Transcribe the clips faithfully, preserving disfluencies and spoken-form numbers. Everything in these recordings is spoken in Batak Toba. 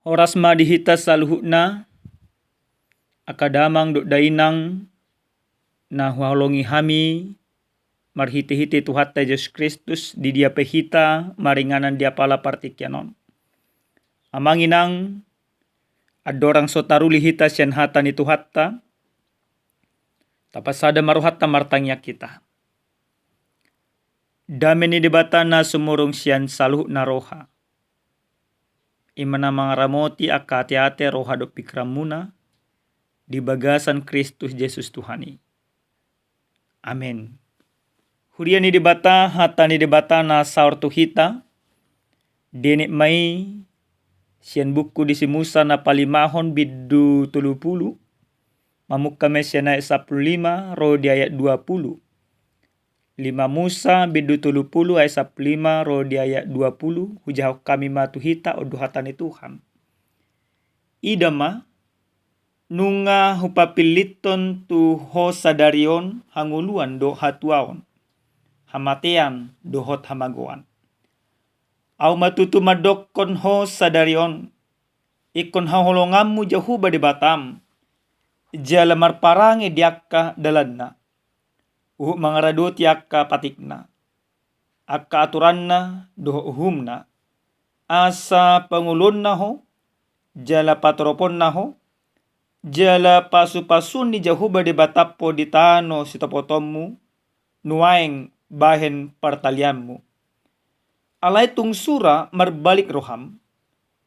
Horas ma di hita saluhutna, angka damang dohot dainang, na huhaholongi hami marhite-hite Tuhanta Jesus Kristus, di dia pe hita maringanan di apala partingkian on. Amang inang, andorang so taruli hita sian hata ni Tuhanta, tapasada ma rohanta martangiang hita. Dame ni Debata na sumurung sian saluhut na roha, i ma na mangaramoti angka ate-ate, roha dohot pingkiranmuna di bagasan Kristus Jesus Tuhan i. Amen. Huria ni Debata, hata ni Debata na saor tu hita, dienet ma i sian buku di si Musa na palimahon bindu tolu pulu, mamungka ma i sian ayat sampulu lima ro di ayat dua pulu. Lima Musa bindu tolu pulu ayat sampulu lima ro di ayat dua pulu, hujahahon hami ma tu hita on do hata ni Tuhan. Ida ma, nunga hupapillithon tu ho sadari on hangoluan dohot hatuaon, hamatean dohot hamagoan. Ahu ma tutu mandokkon ho sadari on, ingkon haholonganmu Jahowa Debatam, jala marparange di angka dalanna, huhut mangaradoti angka patikna, angka aturanna dohot uhumna, asa pangoluonna ho, jala patoroponna ho, jala pasu-pasuon ni Jahowa Debatam ho di tano sitopotonmu, nuaeng bahen partalianmu. Alai tung sura marbalik roham,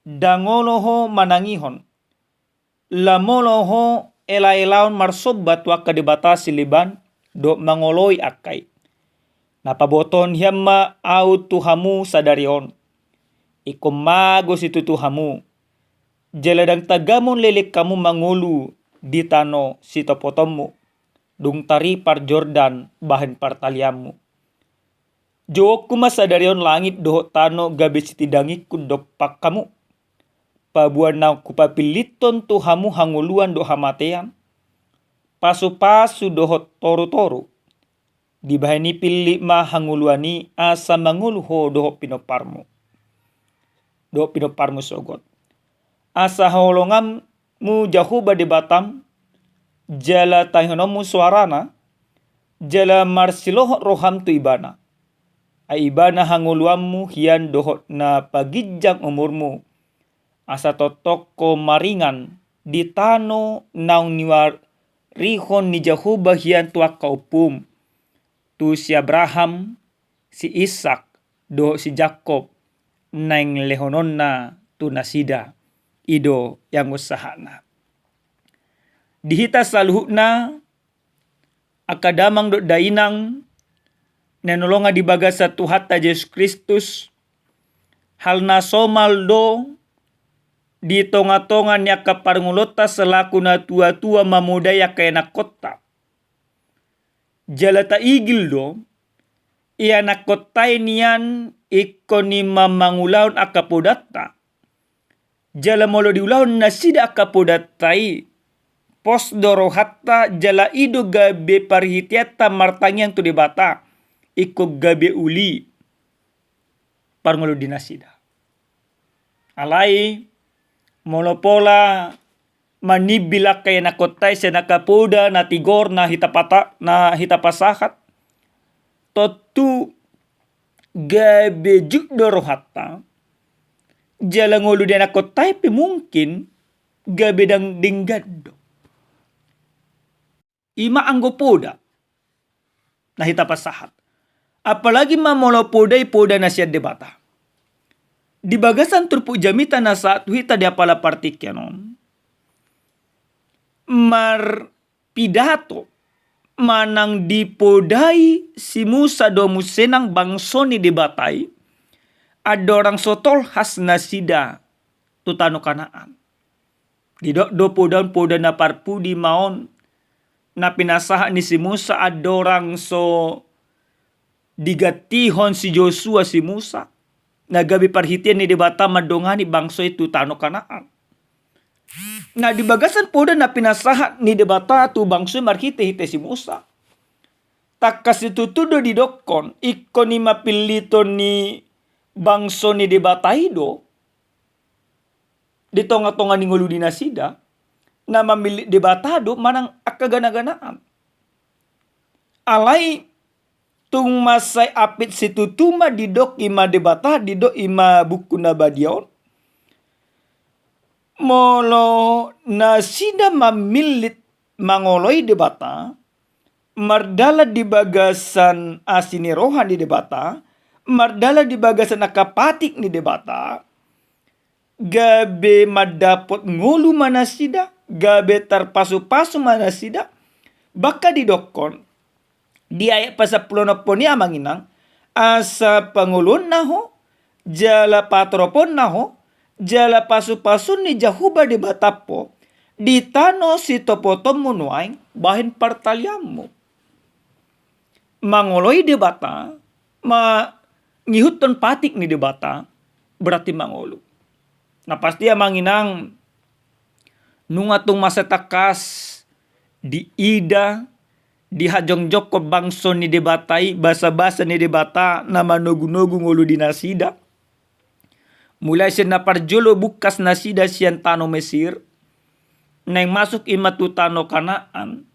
ndang olo ho manangihon, lam olo ho ela-elaon marsomba tu angka debata sileban dohot mangoloi angka i. Na pabotohon hian ma ahu tu hamu sadari on, ingkon mago situtu hamu, jala ndang tagamon leleng hamu mangolu di tano sitopotonmu, dung taripar Jordan bahen partalianmu. Jouonku ma sadari on langit dohot tano gabe sitindangingkun dompak hamu, paboa naung hupapillithon tu hamu hangoluan dohot hamatean, pasu-pasu dohot toru-toru. Dibahen i pillit ma hangoluan i asa mangolu ho dohot pinomparmu, dohot pinomparmu sogot, asa haholonganmu Jahowa Debatam, jala tangihononmu soarana, jala marsilohot roham tu Ibana. Ai Ibana hangoluanmu hian dohot na paginjang umurmu, asa tongtong ho maringan di tano naung niuarihon ni Jahowa hian tu angka ompum, tu si Abraham, si Ishak, dohot si Jakob, naeng lehononna tu nasida. I do ianggo sahatna. Di hita saluhutna, angka damang dohot dainang na hinaholongan di bagasan Tuhanta Jesus Kristus, hal na somal do di tonga-tonga ni angka parngoluonta selaku natua-tua mamodai angka ianakkonta. Jala taigil do, ianakkonta i nian ingkon i ma mangulahon angka podanta. Jala molo diulahon nasida angka podanta i, pos do rohanta jala i do gabe parhiteanta martangiang tu Debata, ingkon gabe uli parngoluon di nasida. Alai, molo pola manimbil angka ianakkonta i sian angka poda na tigor na hita pata-, na hita pasahat, tontu gabe jut do rohanta, jala ngolu ni ianakkonta i pe mungkin gabe ndang denggan do. I ma anggo poda na hita pasahat. Apalagi ma molo poda i poda na sian Debata. Di bagasan turpuk jamita na sahat tu hita di apala partingkian on, marpidato manang dipodai si Musa dohot muse nang bangso ni Debata i, andorang so tolhas nasida tu tano Kanaan. Didok do poda on poda na parpudi ma on, na pinasahat ni si Musa andorang so digantihon si Josua si Musa, na gabe parhitean ni Debata mandongani bangso i tu tano Kanaan. Na di bagasan poda na pinasahat ni Debata tu bangso i marhite-hite si Musa, tangkas situtu do didokkon, ingkon i ma pilliton ni bangso ni Debata i do. di tonga-tonga ni ngolu di nasida, na mamillit Debata do manang angka gana-ganaan. Alai tung mansai apit situtu ma didok i ma Debata, didok i ma Buku na Badia on. Molo nasida mamillit mangoloi Debata, mardalan di bagasan asi ni roha ni Debata, mardalan di bagasan angka patik ni Debata, gabe mandapot ngolu ma nasida, gabe tarpasu-pasu ma nasida, bahkan didokkon di ayat pasampuluonomhon i, Amang Inang, asa pangoluonna ho, jala patoroponna ho, jala pasu-pasu ni Jahowa Debatam ho, di tano sitopotonmu nuaeng bahen partalianmu. Mangoloi Debata, mangihuthon patik ni Debata, berarti mangolu. Na pasti, Amang Inang, nunga tung mansai tangkas diida, dihajongjongkon bangso ni Debata i, basa-basa ni Debata na manogu-nogu ngolu di nasida. Mulai sian na parjolo bungkas nasida sian tano Mesir, naeng masuk i ma tu tano Kanaan,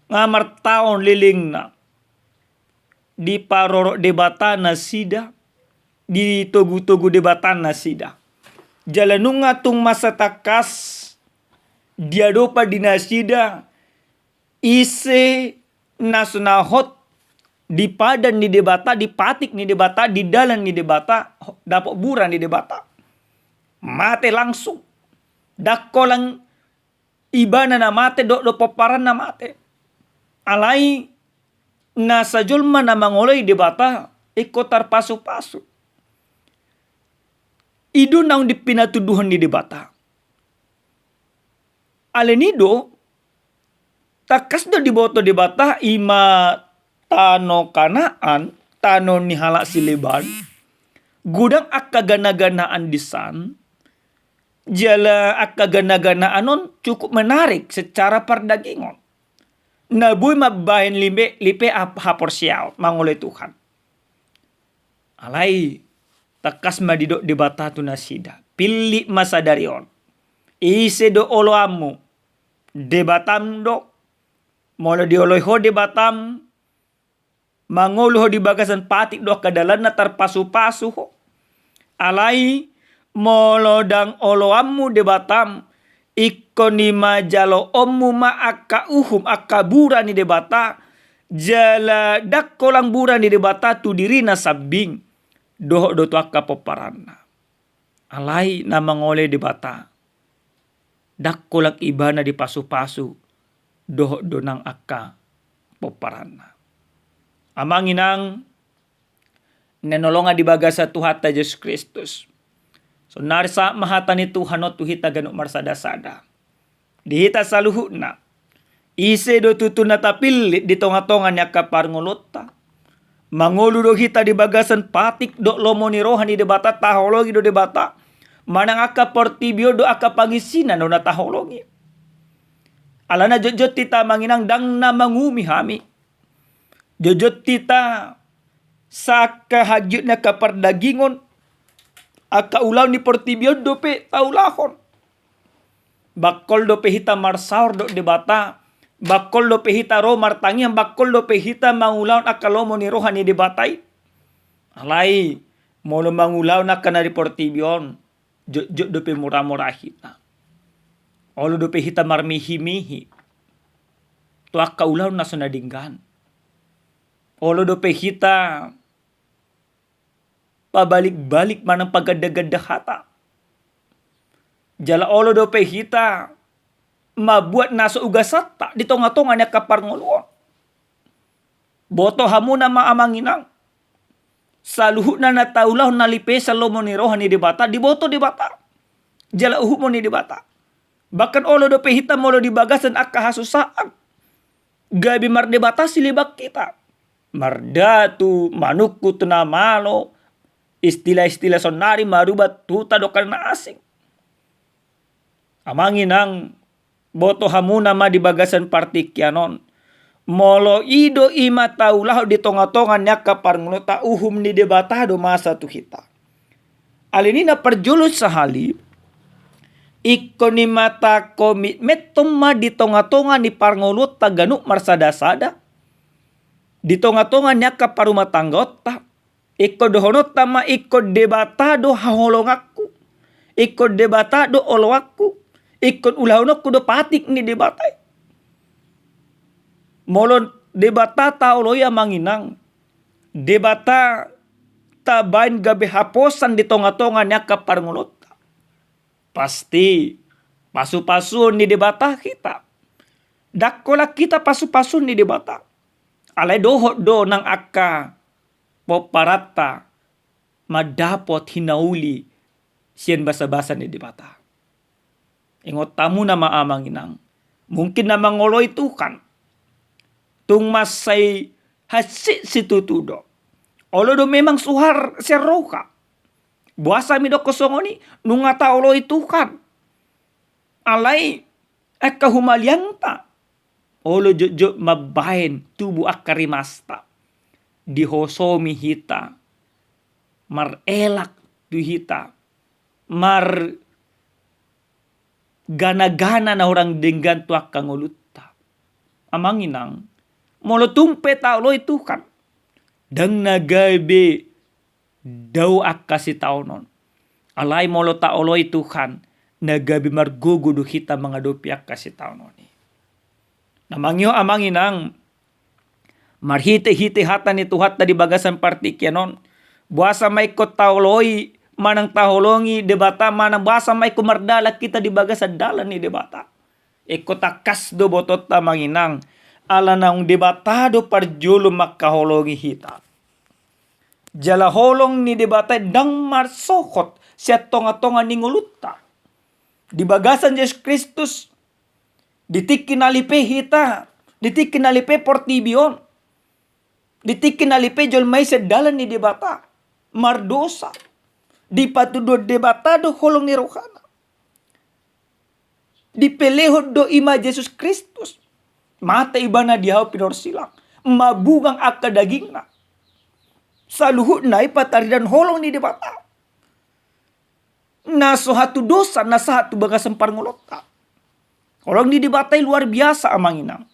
nga martaon lelengna, diparorot Debata nasida, ditogu-togu Debata nasida. Jala nunga tung mansai tangkas diadopan di nasida ise na so na hot di padan ni Debata, di patik ni Debata, di dalan ni Debata, dapot bura ni Debata. Mate langsung. Ndang holan ibana na mate dohot do pomparanna mate. Alai nasa jolma na mangoloi Debata ingkon tarpasu-pasu. I do naung di pinatuduhon ni Debata. Alani i do, tangkas do diboto Debata i ma tano Kanaan, tano ni halak sileban, godang angka gana-ganaan di san, jala angka gana-ganaan on cukup menarik secara pardagingon. Na boi mambahen lipe, lipe ap-, haporseaon mangoloi Tuhan. Alai tangkas ma didok Debata tu nasida, pillit ma sadari on ise do oloanmu, Debatam do. Molo dioloi ho Debatam, mangolu ho di bagasan patik do angka dalanna, tarpasu-pasu ho. Alai molo ndang oloanmu Debatam, ingkon i ma jaloonmu ma angka uhum, angka bura ni Debata, jala ndang holan bura ni Debata tu dirina sambing dohot do tu angka pomparanna. Alai na mangoloi Debata, ndang holan ibana dipasu-pasu dohot do nang angka pomparanna. Amang Inang na hinaholongan di bagasan Tuhanta Jesus Kristus, sonari sahat ma hata ni Tuhan on tu hita ganup marsada-sada. Di hita saluhutna, ise do tutu na tapillit di tonga-tonga ni angka parngoluonta? Mangolu do hita di bagasan patik dohot lomo ni roha ni Debata, taholongi do Debata, manang angka portibi on dohot angka pangisina do na taholongi? Alana jotjot hita, Amang Inang, ndang na mangumi hami. Jotjot hita sangka hagiot ni angka pardagingon, angka ulaon ni portibi on dope taulahon. Bangkol dope hita marsaor dohot Debata, bangkol dope hita ro martangiang, bangkol dope hita mangulahon angka lomo ni roha ni Debata i. Alai molo mangulahon angka na di portibi on, jotjot dope mura-mura hita. Olo dope hita marmihi-mihi tu angka ulaon na so na denggan. Olo dope hita pabalik-balik manang paganda-ganda hata. Jala olo dope hita mambuat na so ugasanta di tonga-tonga ni angka parngoluon. Boto hamuna ma, Amang Inang, saluhutna na taulahon na lipesan lomo ni roha ni Debata, diboto Debata, jala uhumon ni Debata. Bahkan olo dope hita molo di bagasan angka hasusaan, gabe mardebata sileban hita, mardatu, manungkun tu na malo, istilah-istilah sonari marubat tu huta dohot na asing. Amang Inang, boto hamuna ma di bagasan partingkian on, molo i do i ma taulahon di tonga-tonga ni angka parngoluonta, uhum ni Debata do masa tu hita. Alani i na parjolo sahali, ingkon i ma takomitmenhon ma di tonga-tonga ni parngoluonta ganup marsadasada, di tonga-tonga ni angka parumatanggaonta, ingkon dohononta ma ingkon Debata do haholonganku, ingkon Debata do oloanku, ingkon ulahononku do patik ni Debata i. Molo Debata taoloi, amang inang, Debata tabaen gabe haposan di tonga-tonga ni angka parngoluonta, pasti pasu-pasuon ni Debata hita. Ndang holan hita pasu-pasuon ni Debata. Alai dohot do nang angka pomparanta mandapot hinauli sian basa-basa ni Debata. Ingot hamu nama, amang inang, mungkin na mangoloi Tuhan tung mansai hansit situtu do. Olo do memang suhar sian roha. Boasa hami dokkon songon i? Nunga taoloi Tuhan. Alai angka humaliangta, olo jotjot mambaen tubu angka rimasta. Dihosomi hita, marelak tu hita, margana-gana na hurang denggan tu angka ngolunta. Amang inang, molo tung pe taoloi Tuhan, ndang na gabe dao angka sitaonon. Alai molo taoloi Tuhan, na gabe margogo do hita mangadopi angka sitaonon i. Na mangihut, amang inang, marhite-hite hata ni Tuhanta di bagasan partingkian on, boasa ma ingkon taoloi manang taholongi Debata, manang boasa ma ingkon mardalan hita di bagasan dalan ni Debata? Ingkon tangkas do botoonta, amang inang, ala naung Debata do parjolo mangkaholongi hita. Jala holong ni Debata i ndang marsohot sian tonga-tonga ni ngolunta. Di bagasan Jesus Kristus, di tingki na lipe hita, di tingki na lipe portibi on, di tingki na lipe jolma i sian dalan ni Debata, mardosa. Dipatuduhon Debata do holong ni rohana. Dipelehon do i ma Jesus Kristus. Mate ibana di hau pinorsilang, mabugang angka dagingna. Saluhutna i pataridahon holong ni Debata na so hatudosan, na sahat tu bagasan parngoluonta. Holong ni Debata i luar biasa, amang inang.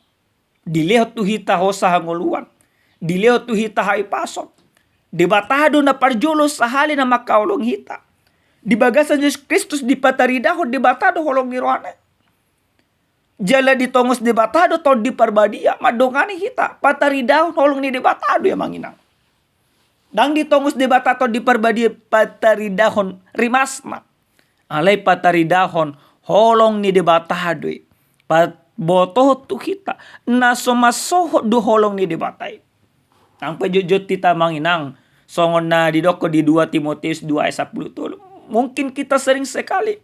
Dilehon tu hita hosa hangoluan, dilehon tu hita hahipason. Debata do na parjolo sahali na mangkaholongi hita. Di bagasan Jesus Kristus dipataridahon Debata do holong ni rohana. Jala ditongos Debata do Tondi Parbadia mandongani hita, pataridahon holong ni Debata do i, amang inang. Ndang ditongos Debata Tondi Parbadia pataridahon rimasna. Alai pataridahon holong ni Debata do i. Pabotohon tu hita na so mansohot do holong ni Debata i. Nang pe jotjot hita, amang inang, songon na didokkon di dua Timotius dua ayat sampulu tolu. Mungkin kita sering sekali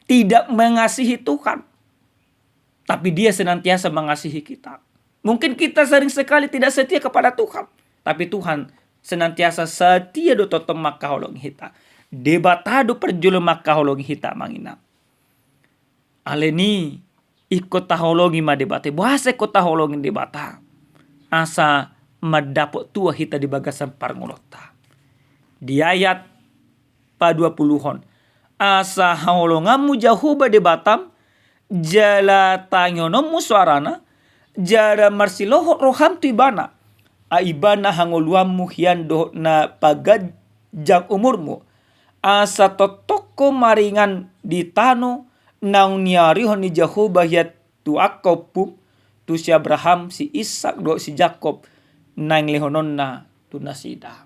tidak mengasihi Tuhan, tapi Dia senantiasa mengasihi kita. Mungkin kita sering sekali tidak setia kepada Tuhan, tapi Tuhan senantiasa setia do tongtong mangkaholongi hita. Debata do parjolo mangkaholongi hita, amang inang. Alani i, ingkon taholongi ma Debata. Boasa ingkon taholongi Debata? Asa mandapot tua hita di bagasan parngoluonta. Di ayat paduapuluhon, asa haholonganmu Jahowa Debatam, jala tangihononmu soarana, jala marsilohot roham tu Ibana. Ai Ibana hangoluanmu hian dohot na paganjang umurmu, asa tongtong ho maringan di tano naung niarihon ni Jahowa hian tu angka ompum, tu si Abraham, si Ishak dohot si Jakob, naeng lehononna tu nasida.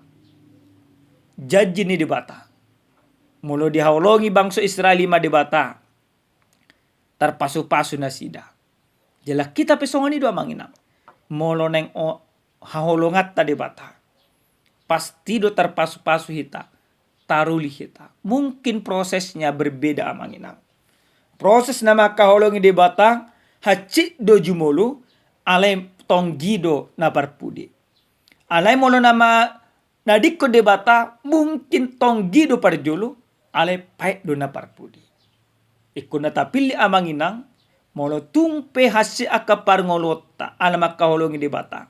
Janji ni Debata. Molo dihaholongi bangso Israel i ma Debata, tarpasupasu nasida. Jala hita pe songon i do, amang inang. Molo naeng o-, haholonganta Debata, pasti do tarpasupasu hita, taruli hita. Mungkin prosesnya berbeda, amang inang. Proses na mangkaholongi Debata hansit do jumolo, alai tonggi do na parpudi. Alai molo nama na didok Debata mungkin tonggi do parjolo, alai paet do na parpudi. Ingkon na tapillit, amang inang, molo tung pe hansit angka parngoluonta ala mangkaholongi Debata,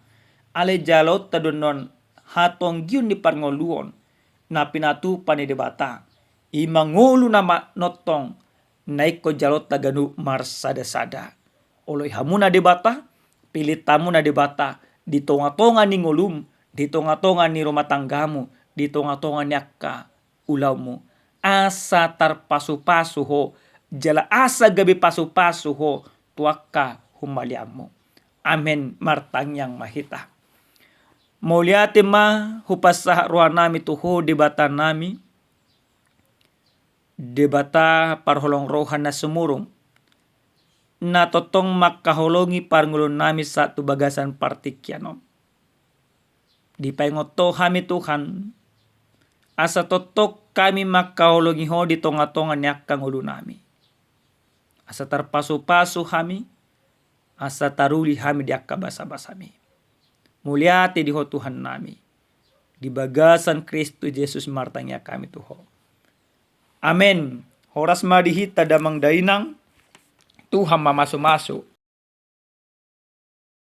alai jaloonta do annon hatonggion ni parngoluon na pinatupa ni Debata, i ma ngolu na ma-, nongtong na ingkon jalonta ganup marsada-sada. Oloi hamuna Debata, pillit hamuna Debata, di tonga-tonga ni ngolum, di tonga-tonga ni rumah tanggamu, di tonga-tonga ni angka ulaonmu. Asa tarpasu-pasu ho, jala asa gabe pasu-pasu ho tu angka humalianmu. Amen. Martangiang ma hita. Mauliate ma hupasahat rohanami tu ho Debata nami, Debata parholong roha na sumurung, na tongtong mangkaholongi parngoluon nami sahat tu bagasan partingkian on. Dipaingot ho hami Tuhan, asa tongtong hami mangkaholongi ho di tonga-tonga ni angka ngolu nami. Asa tarpasu-pasu hami, asa taruli hami di angka basa-basami. Mauliate di ho Tuhan nami. Di bagasan Kristus Jesus martangiang hami tu ho. Amen. Horas ma di hita damang dainang, Tuhan mamasu-masu.